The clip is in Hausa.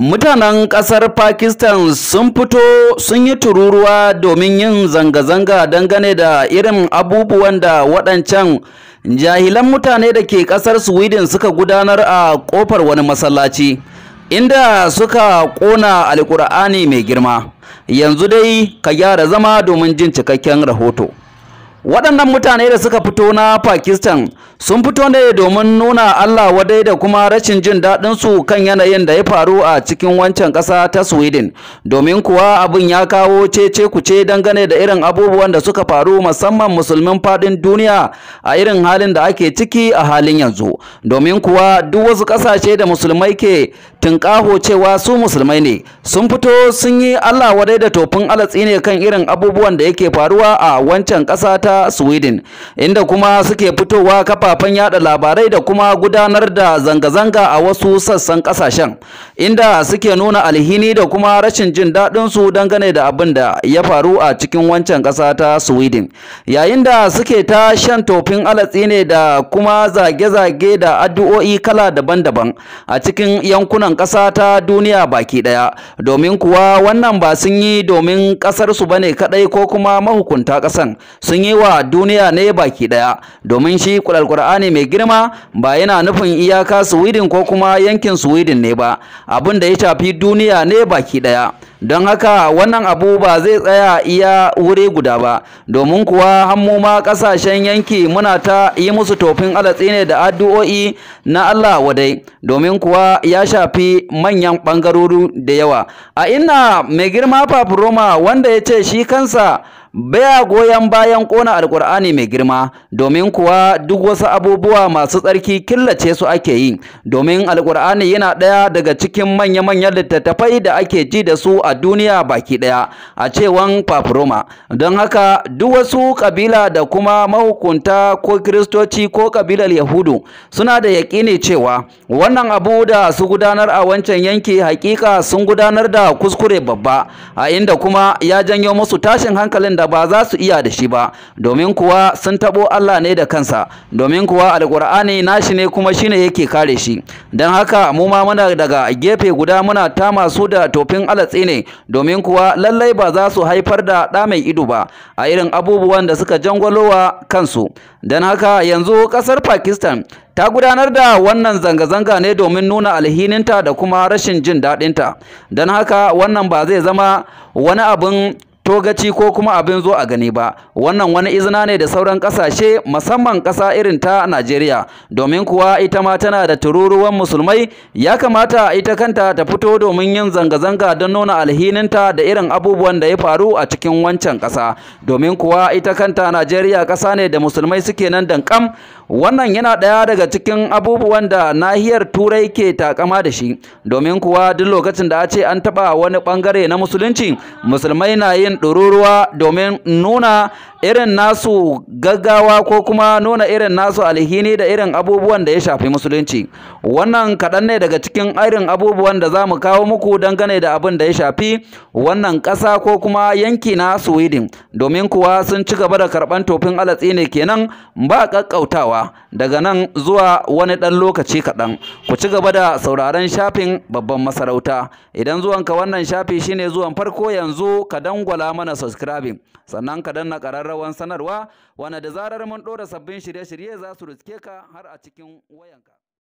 Mutanen ƙasar Pakistan sun fito sun yi tururuwa domin yin zanga-zanga dangane da irin abubuwan da waɗancan jahilan mutane da ke ƙasar Sweden suka gudanar a ƙofar wani masallaci, inda suka ƙona Alƙur'ani mai girma. Yanzu dai ka gyara zama domin jin cikakken rahoto. Waɗannan mutane da suka fito na Pakistan sun fito ne domin nuna Allah wadai da kuma rashin jin daɗinsu kan yanayin da ya faru a cikin wancan ƙasa ta Sweden. Domin kuwa abin ya kawo cece-kuce dangane da irin abubuwan da suka faru, musamman musulmin faɗin duniya a irin halin da ake ciki a halin yanzu. Domin kuwa duk wasu ƙasashe da musulmai ke tunƙaho cewa su musulmai ne, sun fito sun yi Allah wadai da tofin alatsi ne kan irin abubuwan da yake faruwa a wancan ƙasa ta Sweden, inda kuma suke fitowa kafafen yada labarai da kuma gudanar da zanga-zanga a wasu sassan kasashen, inda suke nuna alhini da kuma rashin jin daɗin su dangane da abin da ya faru a cikin wancan ƙasa ta Sweden, yayin da suke ta shan tofin alatsi ne da kuma zage-zage da addu'o'i kala daban-daban a cikin yankunan ƙasa ta duniya baki ɗaya. Domin kuwa wannan ba sun yi domin ƙasar su bane kaɗai ko kuma mahukunta ƙasan, sun yi wa duniya ne baki daya. Domin shi Alkur'ani mai girma ba yana nufin iyaka Sweden ko kuma yankin Sweden ne ba, abin da ya shafi duniya ne baki daya. Don haka wannan abu ba zai tsaya iya wuri guda ba, domin kuwa hammu ma kasashen yanki muna ta yi musu tofin alatsi ne da addu'o'i na Allah wadai, domin kuwa ya shafi manyan bangarori da yawa. A inna mai girma Papa Roma, wanda ya ce shi kansa baya goyon bayan ƙona Alƙur'ani mai girma, domin kuwa duk wasu abubuwa masu tsarki killace su ake yi, domin Alƙur'ani yana ɗaya daga cikin manya-manyan littattafai da ake ji da su a duniya baki ɗaya, a cewan Papa Roma. Don haka duk wasu ƙabila da kuma mahukunta ko Kiristoci ko ƙabilar Yahudu suna da yaƙini cewa wannan abu da su gudanar a wancan yanki haƙiƙa sun gudanar da kuskure babba, a inda kuma ya janyo musu tashin hankalin da ba za su iya da shi ba, domin kuwa sun tabo Allah ne da kansa, domin kuwa Alƙur'ani nashi ne kuma shine yake kare shi. Don haka mu ma muna daga gefe guda muna ta masu da tofin alatsi ne, domin kuwa lallai ba za su haifar da ɗa mai ido ba a irin abubuwan da suka jangwalowa kansu. Don haka yanzu ƙasar Pakistan ta gudanar da wannan zanga-zanga ne domin nuna alhininta da kuma rashin jin daɗinta. Don haka wannan ba zai zama wani abin togaci ko kuma abin zo a gani ba. Wannan wani izina ne da sauran ƙasashe, musamman ƙasa irin ta Najeriya, domin kuwa ita ma tana da tururuwan musulmai. Ya kamata ita kanta ta fito domin yin zanga-zanga don nuna alhininta da irin abubuwan da ya faru a cikin wancan ƙasa, domin kuwa ita kanta Najeriya ƙasa ne da musulmai suke nan dankam. Wannan yana ɗaya daga cikin abubuwan da nahiyar Turai ke takama da shi, domin kuwa duk lokacin da a ce an taɓa wani ɓangare na musulunci, musulmai na yin ɗururuwa domin nuna irin nasu gaggawa ko kuma nuna irin nasu alhini da irin abubuwan da ya shafi musulunci. Wannan kaɗan ne daga cikin irin abubuwan da za mu kawo muku dangane da abin da ya shafi wannan ƙasa ko kuma yanki na Sweden, domin kuwa sun ci gaba da karɓan tofin alatsi ne kenan ba ƙaƙƙautawa daga nan zuwa wani ɗan lokaci kaɗan. Ku ci gaba da sauraron shafin Babban Masarauta. Idan zuwanka wannan shafi shine zuwan farko, yanzu ka dangwala mana subscribing, sannan ka danna ƙararrawan sanarwa, wanda da zarar mun ɗora sabbin shirye-shirye za su riske ka har a cikin wayanka.